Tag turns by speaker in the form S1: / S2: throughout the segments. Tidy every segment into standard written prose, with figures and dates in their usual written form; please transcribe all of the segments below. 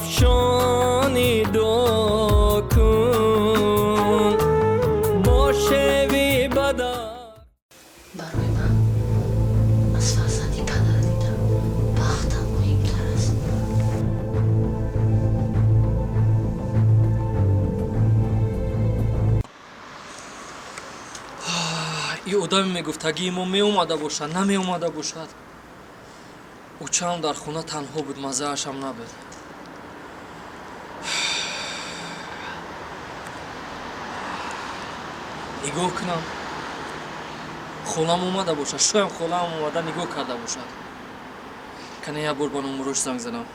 S1: Зарафшони докун бо шеви бада.
S2: Барои ман аз фарзанди падара дида бахтам муҳимтар аст.
S1: И одаме мегуфтагии мо меомада бошад, намеомада бошад. Учаам дар хона танҳо буд, маззаашам набуд. Нигоҳ кунам, холам омада бошад, шоям холаам омада нигоҳ карда бошад. Кане як бор ба номурош занг задам.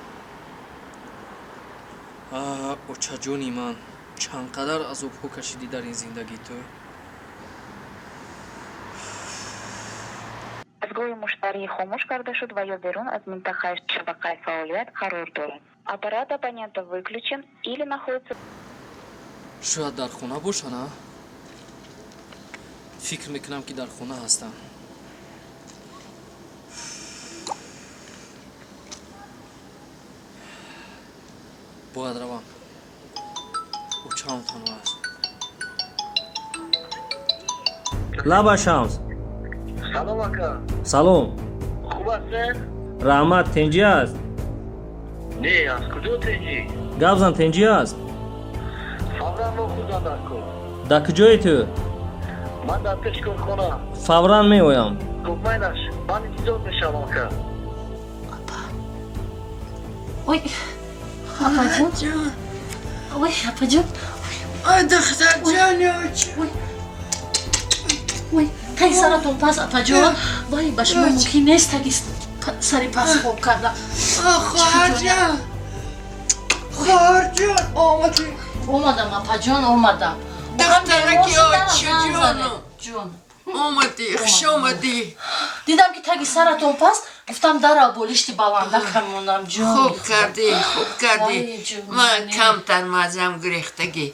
S1: Очаҷони ман, чанд қадар азобҳо кашидӣ дар ин зиндагии ту.
S3: Дастгоҳи муштарӣ хомӯш карда шуд ва ё берун аз минтақаи шабакаи фаъолият қарор дорад. Аппарат абонента выключен или находится.
S1: Шояд дар хона бошанд, а? Фикр мекунам, ки дар хона ҳастам. Бояд равам, очаам танҳо аст.
S4: Лаба, Шамс.
S5: Салом, ака.
S4: Салом.
S5: Хуб ҳастед?
S4: Раҳмат, тинҷӣ аст?
S5: Не, аз куҷо тинҷӣ?
S4: Гап зан, тинҷӣ аст?
S5: Фавран вохӯрдан дар кор.
S4: Дар куҷои ту?
S5: Ман дар пеши корхона.
S4: Фавран меоям.
S5: Хуб, майлаш, ман интизор мешавам, ака.
S2: Апа, ой, апаҷон, ой, апаҷон.
S6: Ой, духтарҷони оча.
S2: Ой, ой, таги саратон пас, апаҷон. Вай, ба шумо мумкин нест таги сари пас хоб карда.
S6: Хоҳарҷон, хоҳарҷон, омадӣ?
S2: Омадам, апаҷон, омадам.
S6: Духтараки очаҷону.
S2: Ҷон.
S6: Омадӣ, хуш омадӣ.
S2: Дидам, ки таги саратон пас, гуфтам, дара болишти баланда камонам, ҷон.
S6: Хуб кардӣ, хуб кардӣ. Ман камтар мазам гирехтагӣ.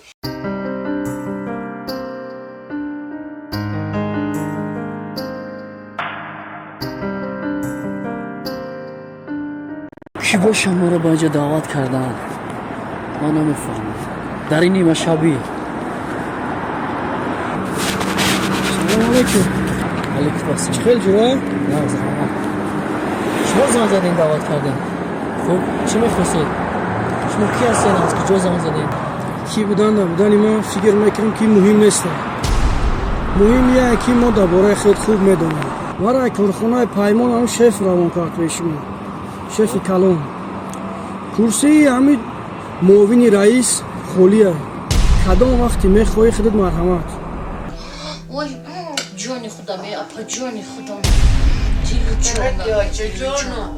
S7: Кӣ бошам, моро ба инҷо даъват карданд, ман намефаҳмам, дар ин нимашабӣ.
S8: Салому алайкум.
S7: Алейкум ассалом.
S8: Чӣ хел, ҷура?
S7: Раҳмат. Шумо занг задем, даъват кардем. Хуб, чӣ мехостед? Шумо кӣ ҳастед, аз куҷо занг задем?
S8: Кӣ будан, набудани ман фикр мекунам, ки муҳим нестам. Муҳим яе, ки мо дар бораи худ хуб медонем. Маро корхонаи Паймон ҳам шеф равон кард пеши мо, шефи калон. Курсии ҳамин муовини раис холия. Кадом вақте мехоҳӣ, худат марҳамат.
S2: Ой, ҷони худам, е апа, ҷони худам, дилу ҷонам.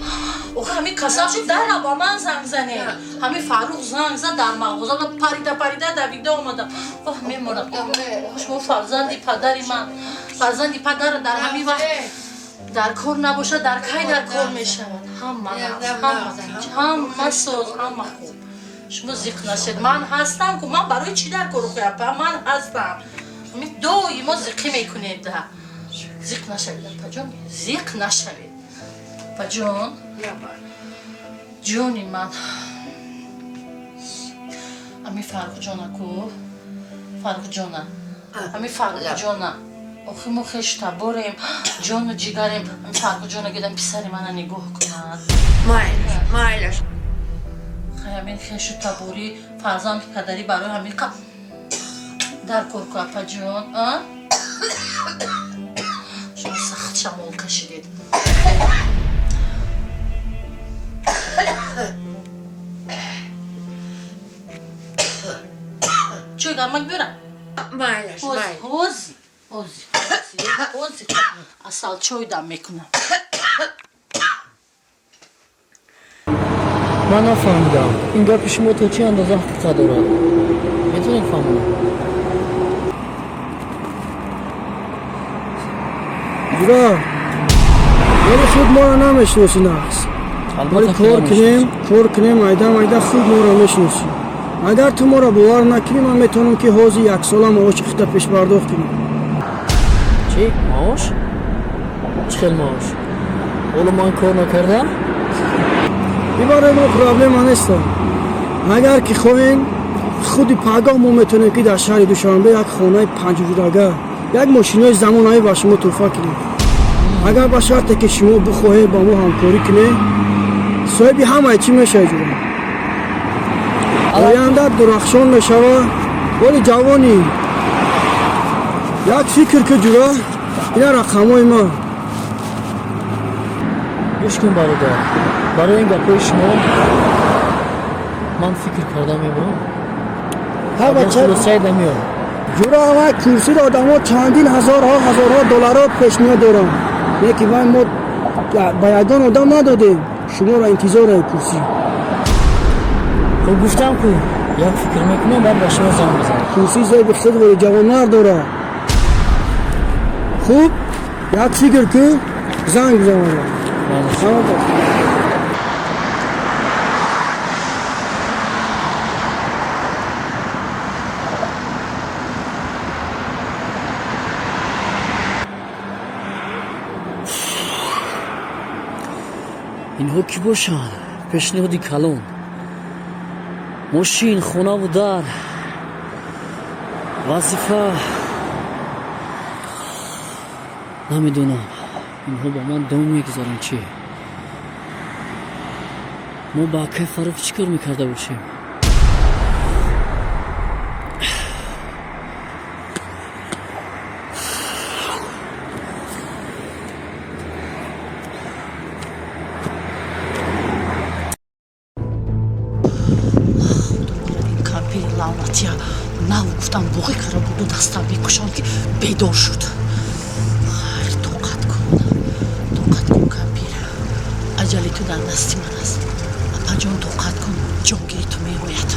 S2: Охи, ҳамин касал шуд, дара ба ман занг занед. Ҳамин Фаррух занг зад, дар мағоза парида парида давида омадам. Ваҳ, мемонам. Шумо фарзанди падари ман, фарзанди падара дар ҳамин вақт дар кор набошад, дар кай дар кор мешавад? Ҳама, ҳама соз, ҳама хуб. Шумо зиқ нашед, ман ҳастам ку. Ман барои чӣ дар кор, апа? Ман ҳастам. Доимо зиқӣ мекунед да. Зиқ нашавед, апаҷон, зиқ нашавед, апаҷон, ҷони ман. Ами Фаррухҷона ку, Фаррухҷона, ами Фаррухҷона. Охи, мо хештаборем, ҷону ҷигарем. Ами Фаррухҷона гидам, писари мана нигоҳ кунад.
S6: Майлаш, майлаш.
S2: Хай, ҳамин хешу таборӣ, фарзанди падарӣ барои ҳамин дар кор ку, апаҷон. Шумо сахт шамол кашидед. Чой гармак биёрам?
S6: Майлаш, майлаш.
S2: Ҳози, ҳози, ҳози асал чой дам мекунам.
S7: Ман нафаҳмидам, ин гапи шумо то чӣ андоза ҳақиқат дорад. Метавонед фаҳмонед?
S8: Ҷура, вале худ моро намешиносӣ нағз. Вале кор кунем, кор кунем, майда майда худ моро мешиносӣ. Агар ту моро бовар накунӣ, ман метавонам, ки ҳозир яксола маоши худта пешпардохт кунӣ.
S7: Чӣ маош? Чӣ хел маош? Ҳоло ман кор накардам.
S8: Ин барои мо проблема нест. Агар ки хоҳем, худи пагоҳ мо метавонем, ки дар шаҳри Душанбе як хонаи панҷҳуҷрага, як мошинои замонавӣ ба шумо тӯҳфа кунем. Агар ба шарте ки шумо бихоҳед ба мо ҳамкорӣ кунед, соҳиби ҳамаи чӣ мешавед, ҷура. Оянда дурахшон мешавад. Вале ҷавонӣ, як фикр ки, ҷура, ина рақамҳои ман.
S7: Гӯш кун, бародар, барои ин гапҳои шумо ман фикр карда мебурам. Хулосаи намеём.
S8: Ҷура, ава курсиро одамо чандин ҳазорҳо ҳазорҳо долларро пешниҳод дорам, лекин вай мо ба ягон одам надодем. Шуморо интизорем курсӣ.
S7: Хуб, гуфтам ку, як фикр мекунем, баъд ба шумо занг мезанам.
S8: Курсӣ зеби худ вори ҷавонмард дорад. Хуб, як фикр ку, занг бизан.
S7: Инҳо кӣ бошанд? Пешниҳоди калон, мошин, хонаву дар, вазифа, намедонам, инҳо ба ман дом мегузаранд чӣ? Мо ба акай Фаррух чӣ кор мекарда бошем?
S2: Лаънатия, нав гуфтам, буғӣ кара буду дастам мекушон, ки бедор шуд. Хайр, тоқат кун, тоқат кун, кампир, аҷали ту дар дасти ман аст. Апаҷон, тоқат кун, ҷонгири ту меояд.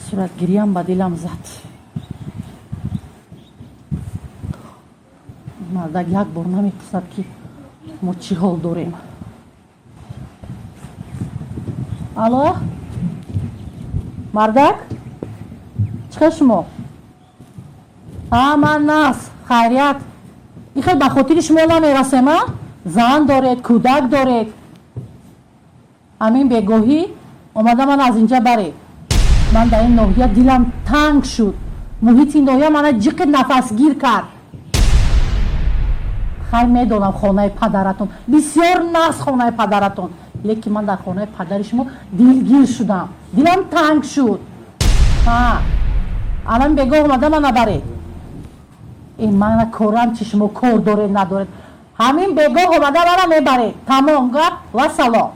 S2: Суратгириам ба дилам зад. Мардак як бор намепурсад, ки мо чӣ ҳол дорем. Алло, мардак, чӣ хел шумо? А, ман нас, хайрият. Ин хел ба хотири шумо намерасем. А зан доред, кӯдак доред. Ҳамин бегоҳӣ омада ман аз инҷа баред. Ман дар ин ноҳия дилам танг шуд, муҳити ноҳия мана ҷиқи нафасгир кард. Хайр, медонам, хонаи падаратон бисёр нағз, хонаи падаратон, лекин ман дар хонаи падари шумо дилгир шудам, дилам танг шуд. Алан бегоҳ омада мана баред. Э, мана корам чи, шумо кор доред надоред, ҳамин бегоҳ омада мана мебаред. Тамом гап ва салом.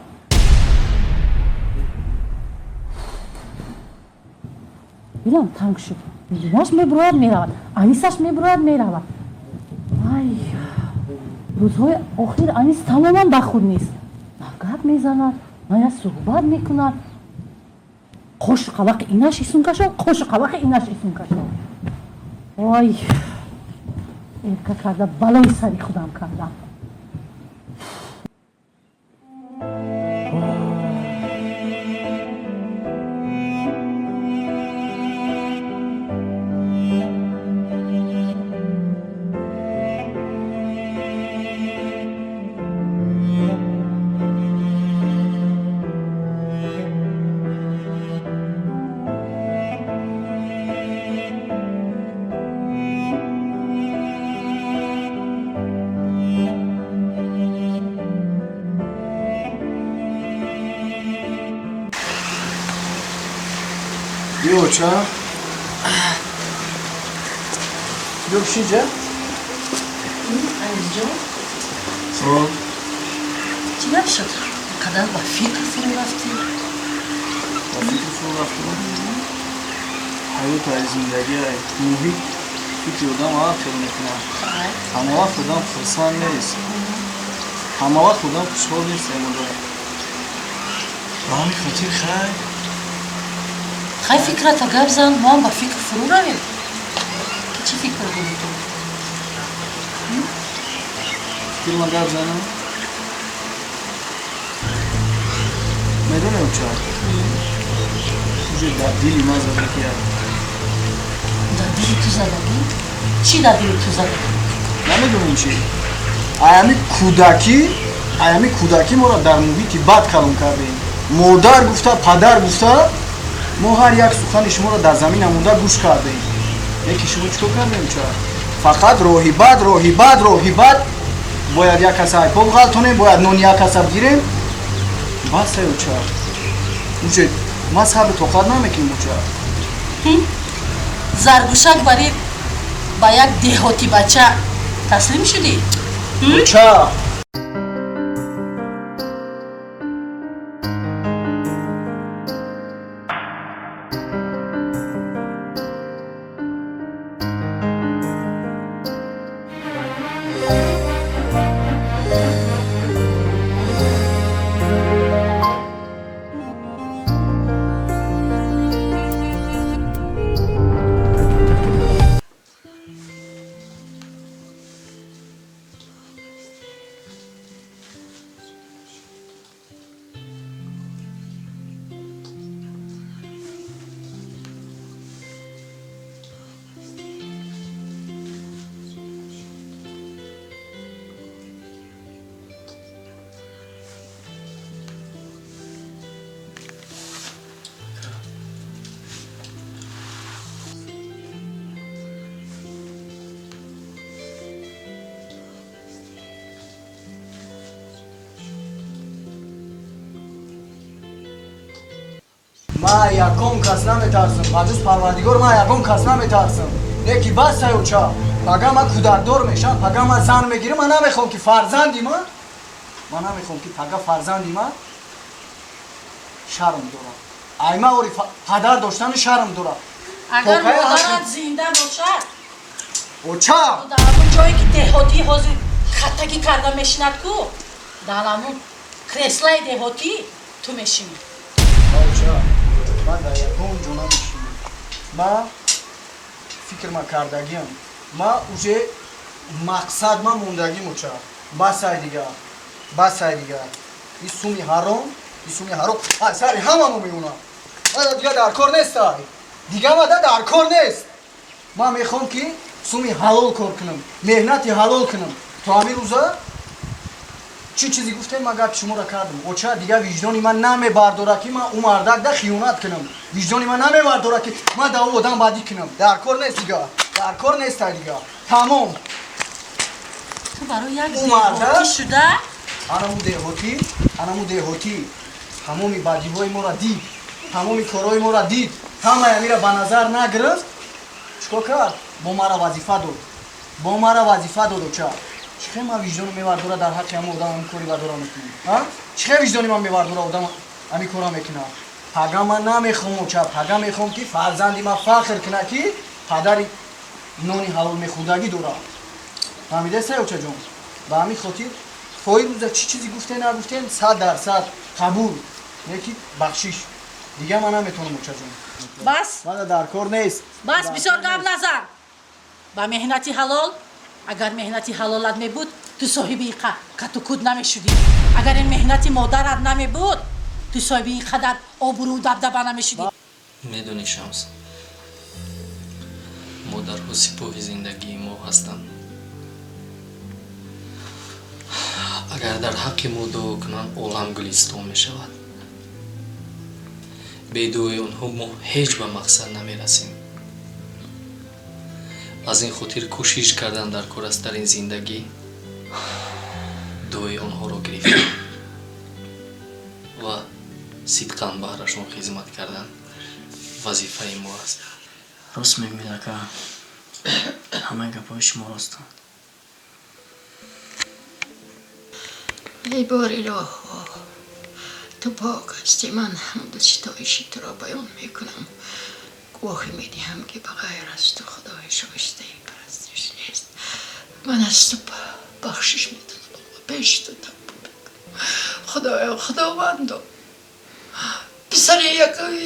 S2: Дилам танг шуд. Милинаш мебурояд, меравад, Анисаш мебурояд, меравад. Ай, рӯзҳои охир Анис тамоман ба худ нест, на гап мезанад, на я суҳбат мекунад. Қошу қабақи инаш исун кашон, қошу қабақи инаш исун кашон. Ой, эрка карда балои сари худам кардам.
S9: Биоча, биё, бишинҷа.
S2: Анисҷон.
S9: Салом.
S2: Чӣ гап шуд, қадар ба фикр фурӯ рафтӣ?
S9: Ба фикр фурӯ рафтам. Ҳаёт ай, зиндагӣ ай, муҳит фикри одам ҳар хел мекунад. Ҳама вақт одам хурсанд нест, ҳама вақт одам хушҳол нест. Ай модар, ба ҳамин хотир, хайр.
S2: Хай фикрата гап зан, мо ҳам ба фикр фурӯ равем. Ки чӣ фикр дорӣ ту?
S9: Фикрма гап занам? Медонем ча? Уже дар дили ман задагӣ.
S2: Дар дили ту задагӣ? Чӣ дар дили ту задагӣ?
S9: Намедонем чӣ. Аями кӯдакӣ моро дар муҳити бад калон кардем. Модар гуфта, падар гуфта, мо ҳар як сухани шуморо дар замина монда гӯш кардем. Яки шумо чӣ кор кардем ча? Фақат роҳи бад, роҳи бад, роҳи бад. Бояд як каса айпо ғалтонем, бояд нони як каса бигирем. Бас оча. Уже ма сабр тоқат намекунем оча.
S2: Заргӯшак бари ба як деҳотӣ бача таслим шудӣ?
S9: Оча! Ма ягон кас наметарсам, ба ҷуз Парвардигор ма ягон кас наметарсам. Не ки бас ай оча. Пага ма кӯдакдор мешам, пага ма зан мегирам, ма намехоҳам ки фарзанди ма, ма намехоҳам ки пага фарзанди ма шарм дорад. Ай ма ори падар доштани шарм дорад.
S2: Агар модарат зинда бошад,
S9: Оча!
S2: Дар ҳамон ҷое ки деҳотӣ ҳозир хаттагӣ карда мешинад ку, дар ҳамон креслаи деҳотӣ ту мешинӣ.
S9: Оча, ман дар ягон ҷо намешинам. Ма фикрма кардагиам. Ма уже мақсад ма мондагим оча. Бас ай дигар. Бас ай дигар. И суми ҳаром, и суми ҳаром ай сари ҳамамо меонам. Ай дигар дар кор нест ай. Дигар ма дар кор нест. Ман мехоҳам ки суми ҳалол кор кунам, меҳнати ҳалол кунам. То ҳамин рӯза чӣ чизе гуфтем, ман гапи шуморо кардам. Оча, дигар виҷдони ман намебардора ки ман ӯ мардак да хиёнат кунам. Виҷдони ман намебардора ки ман да ӯ одам бадӣ кунам. Дар кор нест дигар. Дар кор нест ай дигар. Тамом.
S2: Ту барои як
S9: Ӯ мардак
S2: деҳотӣ шуда?
S9: Анаму деҳотӣ, анаму деҳотӣ тамоми бадиҳои моро дид, тамоми корҳои моро дид, ҳамаи амира ба назар нагирифт. Чӣ кор кард? Бо мара вазифа дод. Бо мара вазифа дод оча. Чӣ хел ман виҷдону мевардора дар ҳаққи ҳамон одам ҳамин кори бадора мекунам? А? Чӣ хел виҷдони ман мевардора одам ҳамин кора мекунад? Пага ман намехоҳам оча, пага мехоҳам ки фарзанди ман фахр кунад ки падари нони ҳалол мехӯрдагӣ дорад. Фаҳмидеста очаҷон? Ба ҳамин хотир фои рӯза чӣ чизе гуфтем нагуфтем, 100% қабул. Не ки бахшиш. Дигар ман наметавонам очаҷон.
S2: Бас?
S9: Мана дар кор нест.
S2: Бас, бисёр гап назан. Ба меҳнати ҳалол, агар меҳнати ҳалолат мебуд, ту соҳиби ин катукут намешудӣ. Агар ин меҳнати модарат намебуд, ту соҳиби ин қадар обрӯ дабдаба намешудӣ.
S1: Медонӣ, Шамс, модарҳо сипоҳи зиндагии мо ҳастанд. Агар дар ҳаққи мо дуо кунанд, олам гулистон мешавад. Бе дуои онҳо мо ҳеҷ ба мақсад намерасем. Аз ин хотир кӯшиш кардан дар кор аст дар ин зиндагӣ дуои онҳоро гирифтан ва сидқан баҳрашон хизмат кардан вазифаи мо аст.
S7: Рост мегӯед, ака, ҳамаи гапҳои шумо ростанд.
S6: Эй бори илоҳо, ту пок ҳастӣ. Ман ҳамду ситоиши туро баён мекунам, гувоҳӣ медиҳам, ки ба ғайр аз ту худои шоистаи парастиш нест. Ман аз ту бахшиш металабам ва пеши ту тавба мекунам. Худоё, Худовандо, Писари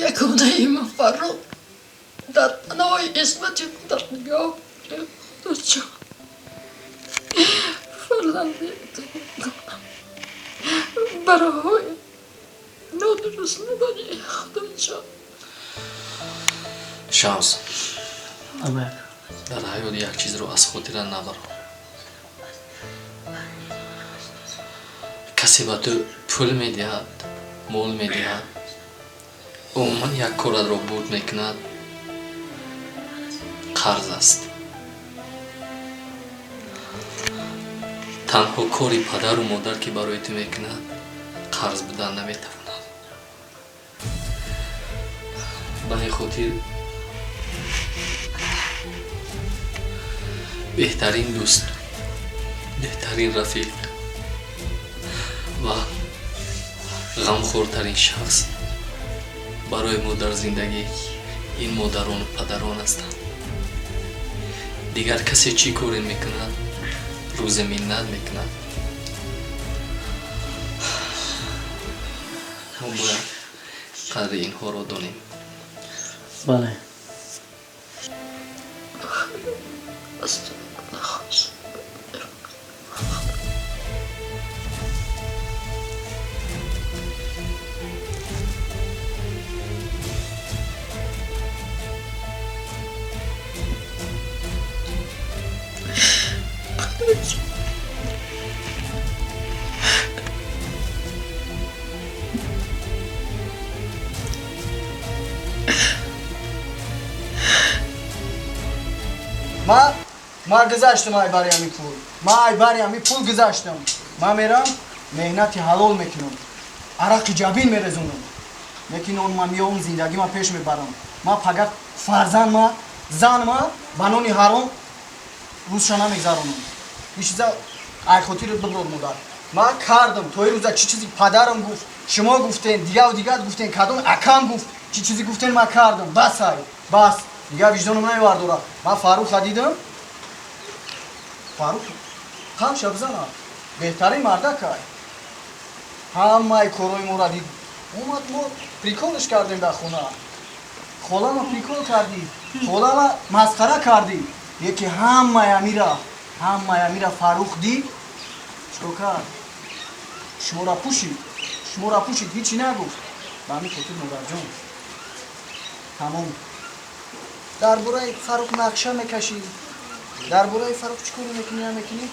S6: ягонаи ман Фаррух дар паноҳи исмати худаш нигоҳ Худоҷон. Фарзанди барои нодуруст набарӣ, Худоҷон.
S1: Шамс, дар ҳаёт як чизро аз хотира набар. Касе ба ту пул медиҳад, мол медиҳад, умуман як коратро бурд мекунад, қарз аст. Танҳо кори падару модар, ки барои ту мекунад, қарз будан наметавонад. Ба ин хотир беҳтарин дӯст, беҳтарин рафиқ ва ғамхӯртарин шахс барои мо дар зиндагӣ ин модарону падарон ҳастанд. Дигар касе чӣ коре мекунад, рӯзе миннат мекунад. Мо бояд қадри инҳоро донем.
S7: Бале.
S8: Ма гузаштам ай бари ҳами пул. Ма ай бари ҳами пул гузаштам. Ма мерам меҳнати ҳалол мекунам. Арақи ҷабин мерезонам. Лекин он ма меёвам, зиндагӣ ма пеш мебарам. Ма пагар фарзанд ма, зан ма ба нони ҳаром рӯзша намегзаронам. Ин чиза ай хотират биброр, модар. Ма кардам. То ин рӯза чӣ чизи падарам гуфт, шумо гуфтен, дигаву дигар гуфтен, кадом акам гуфт, чӣ чизи гуфтен, ма кардам. Бас ай, бас. Дигар виҷдонам намевардорад. Ман Фарруха дидам. Фаррух қамша бизанад. Беҳтарин мардак ай. Ҳамаи корҳои моро дид. Омад, мо приколш кардем дар хона. Холама прикол кардӣ, холама масхара кардӣ. Яке ҳамаи амира Фаррух дид. Чикор кард? Шуморо пӯшид. Шуморо пӯшид, ҳичи нагуфт. Ба ҳамин хотир, модарҷон, тамом. Дар бораи Фаррух нақша мекашӣ, дар бораи Фаррух чӣ коре мекунӣ, намекунӣ?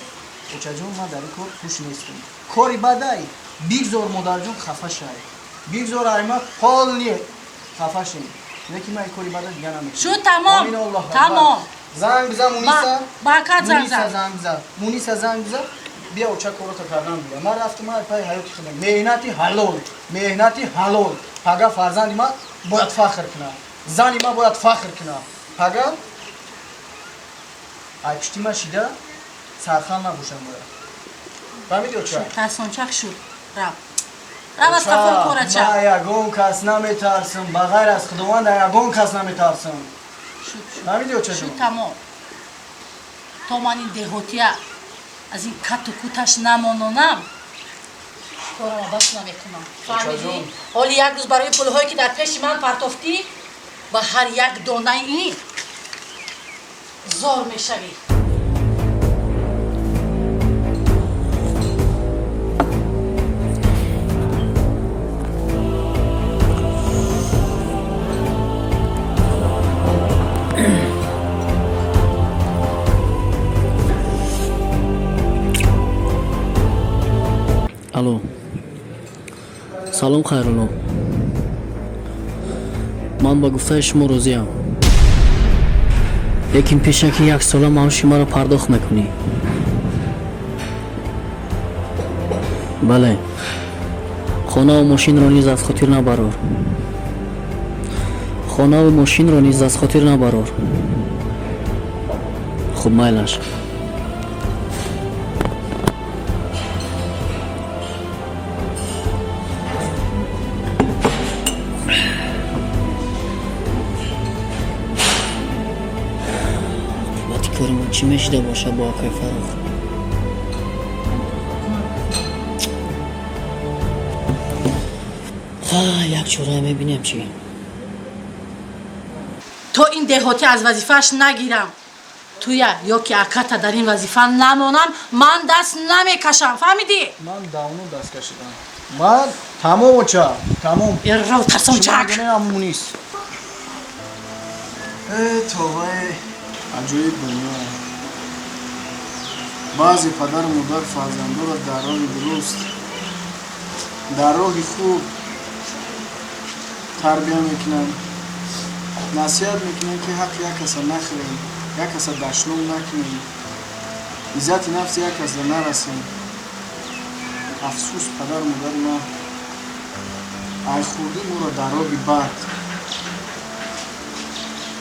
S8: Очаҷон, ман дар ин кор хуш нестам. Кори бадай, бигзор модарҷон хафа шавад. Бигзор айма полни хафа шавед. Лекин ман ин кори бада дигар намекунам.
S2: Шуд, тамом, тамом.
S8: Занг бизан Муниса.
S2: Бакат занг
S8: зан. Занг бизан. Муниса занг бизан. Бия оча корота кардан бия. Ман рафтам ай пай ҳаёти худам. Меҳнати ҳалол, меҳнати ҳалол. Пага фарзанди ман бояд фахр кунад. Зани ман бояд фахр кунад. Пага ай пишти ман шида сархан набошам бояд. Фаҳмидӣ оча?
S2: Тарсончак шуд. Рав. Рав аз қафои корача.
S8: Ман ягон кас наметарсам, ба ғайр аз Худованд ягон кас наметарсам. Фаҳмидӣ оча?
S2: Шуд, тамом. То ман ин деҳотия аз ин кату куташ намононам, корама бас намекунам. Фаҳмидӣ? Ҳоли як рӯз барои пулҳое ки дар пеши ман партофтӣ, ба ҳар як донаи ин зор мешавӣ.
S7: Алло. Салом, Хайрулло. Ман ба гуфтаи шумо розиям. Лекин пешаки як сола маоши маро пардохт мекунӣ. Бале. Хонаву мошинро низ аз хотир набарор. Хонаву мошинро низ аз хотир набарор. Хуб, майлаш. Кори мо чӣ мешида бошад бо акай Фаррух?
S6: Ха, як чора мебинем чӣ.
S2: То ин деҳотӣ аз вазифааш нагирам, туя ё ки аката дар ин вазифа намонам, ман даст намекашам, фаҳмидӣ?
S9: Ман давно даст кашидам. Ман тамом, оча, тамом.
S2: Рав, тарсончак.
S9: Нист. Э, товаи, аҷоиб дунё. Баъзе падару модар фарзандоро дар роҳи дуруст, дар роҳи хуб тарбия мекунанд, насиҳат мекунанд, ки ҳаққи як каса нахӯрем, як каса дашном накунем, иззати нафси як каса нарасем. Афсӯс, падару модари ман айхурдӣ моро дар роҳи бад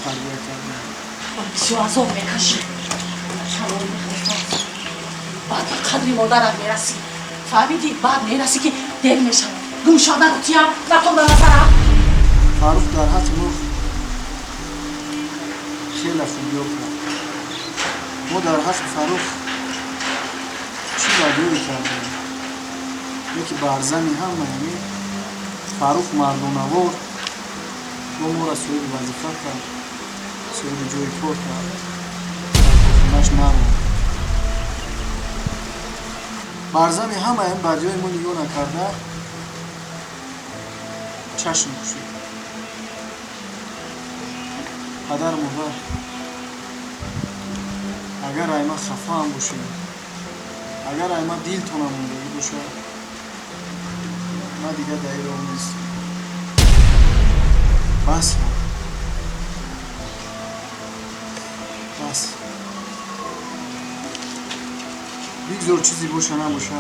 S9: тарбия карданд.
S2: Бисёр азоб мекашӣ, баъд ба қадри модарат мерасӣ, фаҳмидӣ? Баъд мерасӣ, ки дер мешавад. Гумшодару тиям накун ба назарам.
S9: Фаррух дар ҳаққи мо хеле хубиё кард. Мо дар ҳаққи Фаррух чӣ бадиёре кардем? Яке бар зани ҳама ҳамин Фаррух мардонавор бо моро соҳиби вазифа кард, соҳиби ҷои кор кард, дар корхонаш наронд. Бар зани ҳама ин бадиҳои мо нигоҳ накарда, чашм пӯшид. Падару модар, агар ай ман хафаам бошед, агар ай ман дилтонам мондагӣ бошад, ман дигар дар ин роҳ нестам. Бас, бас. Бигзор чизе боша набоша,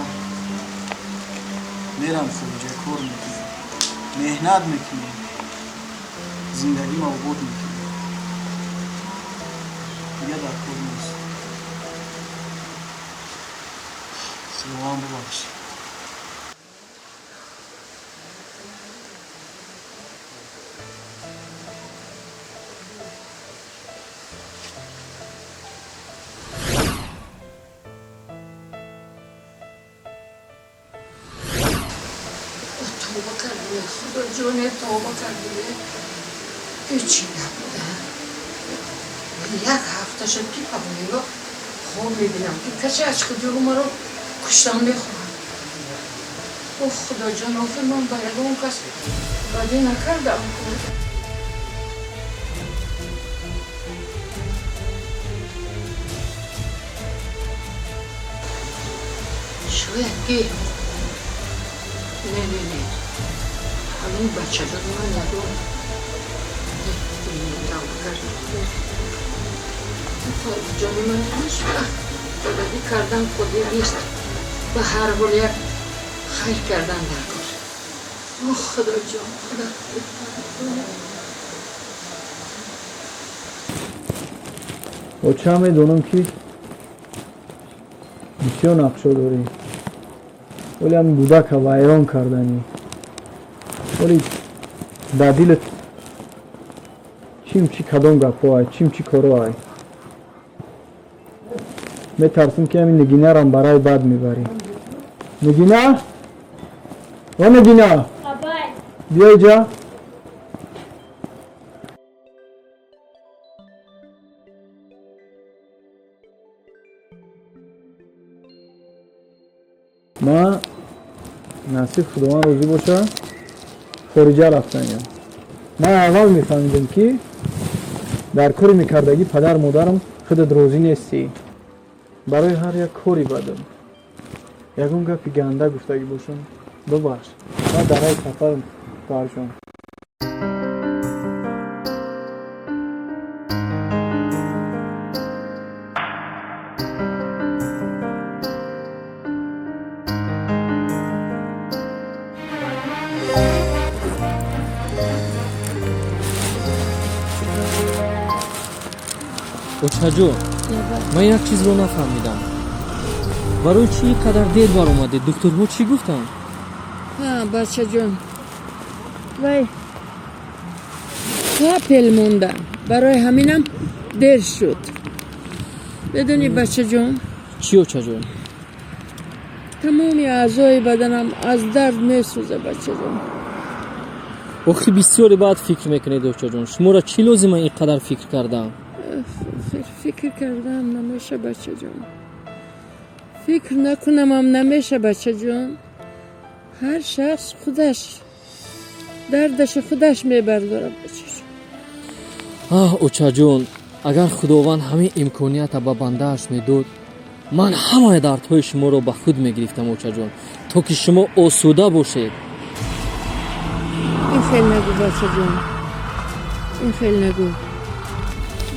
S9: мерам хориҷа, кор мекунем, меҳнат мекунем, зиндагима обод мекунем. Дигар дар кор нест. Худованд бубахшед.
S6: Тавба кардем, худо ҷоне, тавба кардем, ҳечи набуда. Як ҳафта шуд, ки пагоҳиро хоб мебинам, ки касе аз куҷо маро куштан мехоҳад. О, худоҷон, охир ман ба ягон кас бадӣ накардам. Шояд ки не, не, не, ҳамин бачаҷони ман ягон тавба кардам. Ҷони ман ҳеҷ вақт ба бадӣ кардан қодир нест. Ба ҳар ҳол як хайр кардан дар кор. О, худоҷон, худо.
S9: Оча, медонам, ки бисёр нақшо дорӣ, вале ҳамин кӯдака вайрон карданӣ, вале дар дилат чим чӣ, кадом гапҳоай, чим чӣ корҳоай. Метарсам, ки ҳамин Нигинарам барои бад мебарӣ. Нигина, о Нигина, биё иҷа. Ман, насиб Худованд розӣ боша, хориҷа рафтаням. Ман аввал мефаҳмидам, ки дар кори мекардагӣ падар модарам худат розӣ нестӣ. Барои ҳар як кори бадам, ягон гапи ганда гуфтагӣ бошам, бубахш. Ман дар раи сафарам, хоҳарҷон.
S1: Очаҷон, ман як чизро нафаҳмидам. Барои чӣ ин қадар дер баромадед? Духтурҳо чӣ гуфтанд?
S6: Ҳа, бачаҷон, вай капель монда, барои ҳаминам дер шуд. Медонӣ, бачаҷон?
S1: Чӣ, очаҷон?
S6: Тамоми аъзои баданам аз дард месӯза, бачаҷон.
S1: Охи бисёре баъд фикр мекунед, очаҷон. Шуморо чӣ лозима ин қадар фикр кардан?
S6: Фикр кардаам намеша, бачаҷон. Фикр накунамам намеша, бачаҷон. Ҳар шахс худаш дардаша худаш мебардорад, бачаҷон.
S1: Аҳ, очаҷон, агар Худованд ҳамин имконията ба бандааш медод, ман ҳамаи дардҳои шуморо ба худ мегирифтам, очаҷон, то ки шумо осуда бошед.
S6: Ин хел нагӯ, бачаҷон, ин хел нагӯ.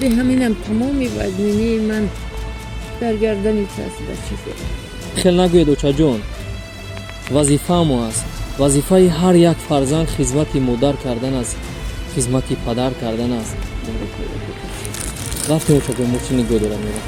S6: Бе ҳаминам тамоми вазнинии ман дар гардани ту аст, бачаҷон.
S1: Хел нагӯед, очаҷон. Вазифамо аст. Вазифаи ҳар як фарзанд хизмати модар кардан аст, хизмати падар кардан аст. Рафтем, очаҷон, мошин нигоҳ дорам мерам.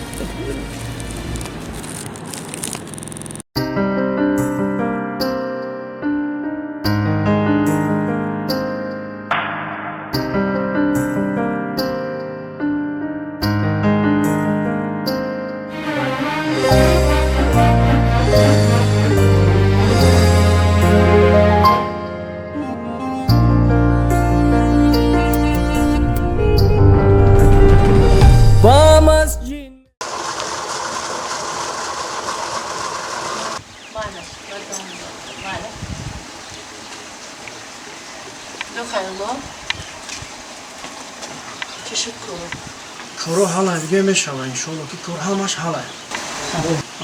S8: Коро ҳалай, дига мешава, иншолло, ки кор ҳамаш ҳалай.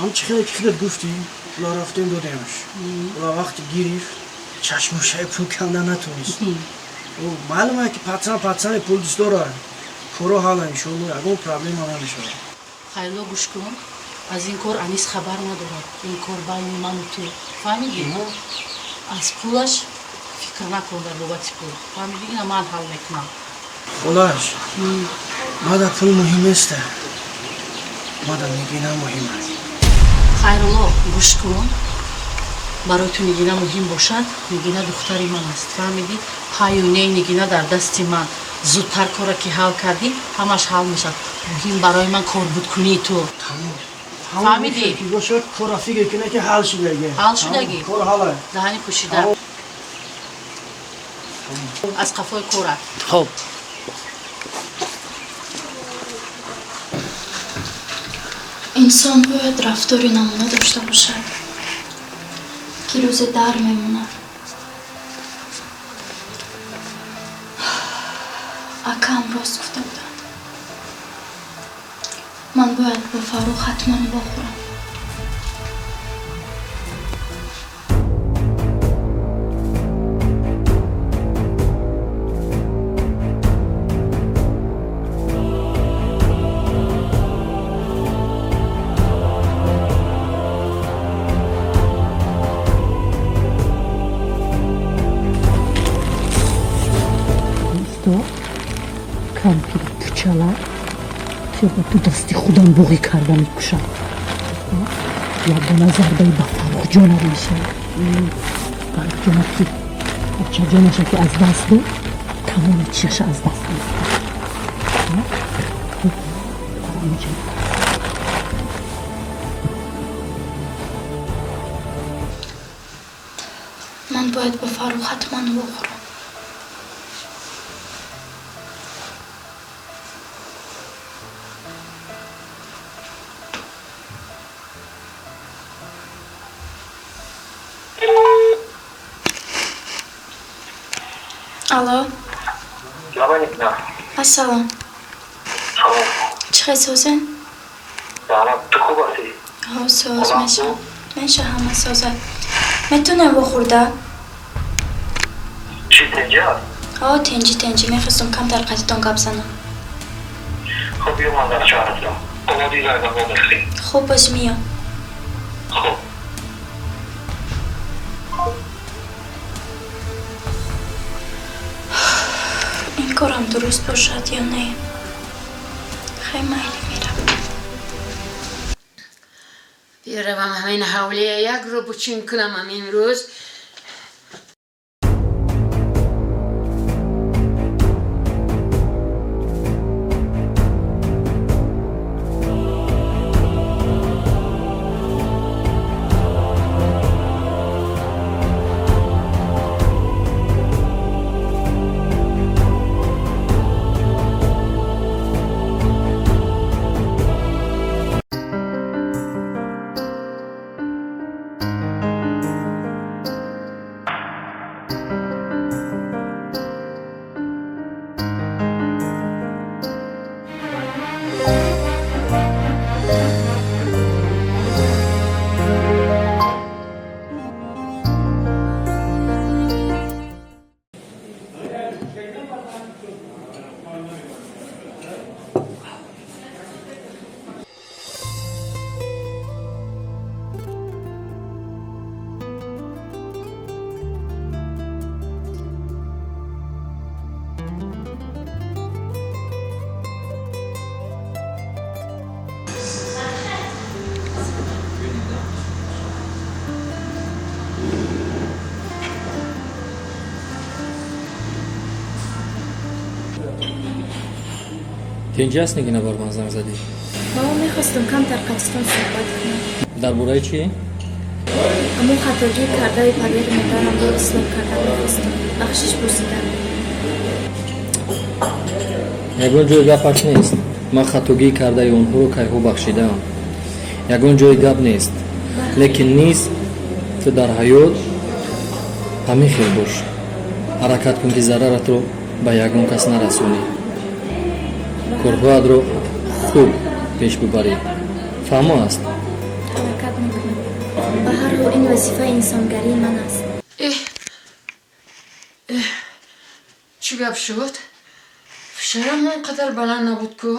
S8: Ҳам чӣ хеле ки худат гуфтӣ, пула рафтем додемаш. Пула вақти гирифт, чашмушаи пул канда натонист. Маълум е ки пацан пацани пул дӯст дорад. Коро ҳалай, иншолло, ягон проблема намешава.
S2: Хайрло, гӯш кун. Аз ин кор Анис хабар надорад. Ин кор байни ману ту. Фаҳмидӣ? Аз пулаш фикр накун дар бобати пул. Фаҳмидӣ? Ина ман ҳал мекунам.
S8: Холаш, мада пул муҳим неста. Мада Нигина муҳим аст.
S2: Хайрулло, гӯш кун. Барои ту Нигина муҳим бошад, Нигина духтари ман аст. Фаҳмидӣ? Паю неи Нигина дар дасти ман. Зудтар кора ки ҳал кардӣ, ҳамаш ҳал мешавад. Муҳим барои ман корбудкунии ту.
S8: Тамом.
S2: Фаҳмидӣ?
S8: Бошад, кора фикр кунӣ ки ҳал шудаги.
S2: Ҳал шудаги?
S8: Кор ҳалай.
S2: Даҳани пӯшида. Аз қафои кора.
S1: Хоб.
S10: Инсон бояд рафтори намуна дошта бошад, ки рӯзе дар мемонад. Акам рост гуфта буданд. Ман бояд бо Фаррух ҳатман вохӯрам.
S2: Кампири пучала хелба ту дасти худам буғӣ карда мекушам. Ягона зарбаи ба Фаррухҷона мешавад. Фаррухҷона ки очаҷонаша ки аз даст дод, тамоми чиаша аз даст дод.
S10: Ман бояд бо Фаррух ҳатман вохӯрам. Алло. Ассалом. Чӣ хел созен?
S5: Ту хуб ҳастӣ?
S10: Ҳо, соз меша. Меша, ҳама созад. Метонем вохӯрда?
S5: Чӣ, тенҷи аст?
S10: Ҳо, тенҷи, тенҷи. Мехостум камтар қатитон гап занам.
S5: Хуб, биё, ман дар шаҳр ҳастам. Омадӣ зайна вомехӯрӣ.
S10: Хуб, боз миём.
S5: Хуб.
S10: Ин корам дуруст бошад ё не? Хай, майли, меравам.
S6: Биравам ҳамин ҳавлия як рӯ бучин кунам ҳамин рӯз.
S1: Тинҷӣ аст, Нигина, бар ман занг задӣ?
S10: Бао мехостам камтар қатистон суҳбат кунам.
S1: Дар бораи чӣ?
S10: Ҳамон хатогӣ кардаи падару модарамро ислоҳ карда мехостам, бахшиш пурсидам.
S1: Ягон ҷои гапаш нест. Ман хатогӣ кардаи онҳоро кайҳо бахшидаам, ягон ҷои гап нест. Лекин низ ту дар ҳаёт ҳамин хел бош, ҳаракат кун, ки зараратро ба ягон кас нарасонӣ, корҳоятро хуб пеш бибарӣ. Фаҳмо аст?
S10: Ҳаракат мекунам. Ба ҳар ҳол, ин вазифаи инсонгарии ман аст.
S6: Эҳ, эҳ, чӣ гап шуд? Фишорам он қадар баланд набуд ку.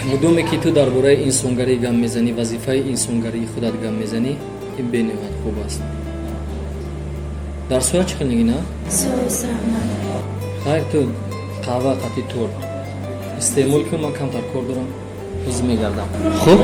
S1: Мудоме ки ту дар бораи инсонгарӣ гап мезанӣ, вазифаи инсонгарии худат гап мезанӣ, ин бениҳоят хуб аст. Дарсҳоя чӣ хел, Нигина?
S10: Соз, раҳмат.
S1: Хайр, ту қаҳва қатӣ торт истеъмол кун, ман камтар кор дорам, ҳозир мегардам. Хуб.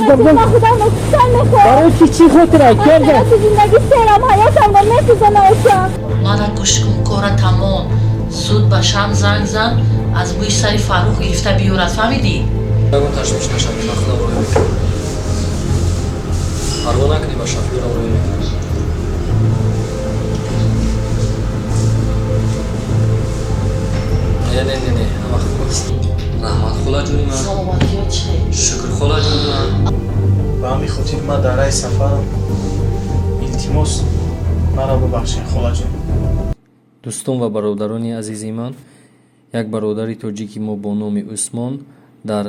S2: Кампир надорам, той касам.
S7: Барои чӣ, чӣ хотира карда?
S11: Зиндагӣ серам, ҳаётамро месӯзона, оча.
S2: Мана, гӯш кун, кора тамом. Зуд ба шам занг зан, аз бӯи сари Фаррух гирифта биёрад, фаҳмидӣ?
S1: Ягон ташвиш нашавӣ, ман худам рӯй мекунам. Парво накунӣ, ба шофёрам рӯй мекунам. Не, не, не, не, ҳама хуб аст. Раҳмат, холаҷони ман.
S2: Саломатиё чӣ?
S1: Шукр, холаҷони ман.
S9: Ба ҳамин хотир ман дар раи сафарам. Илтимос, маро бубахшед, холаҷон.
S1: Дӯстон ва бародарони азизи ман, як бародари тоҷики мо бо номи Усмон дар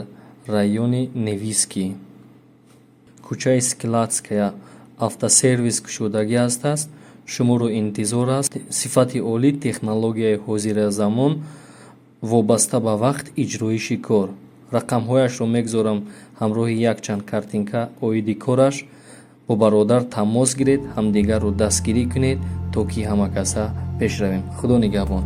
S1: райони Невиски, кӯчаи Складская, автосервис кушодагӣ ҳастааст. Шуморо интизор аст. Сифати олӣ, технологияи ҳозиразамон, вобаста ба вақт иҷроиши кор. Рақамҳояшро мегузорам ҳамроҳи якчанд картинка оиди кораш. Бо бародар тамос гиред, ҳамдигарро дастгирӣ кунед, то ки ҳамакаса пеш равем. Худо нигаҳбон.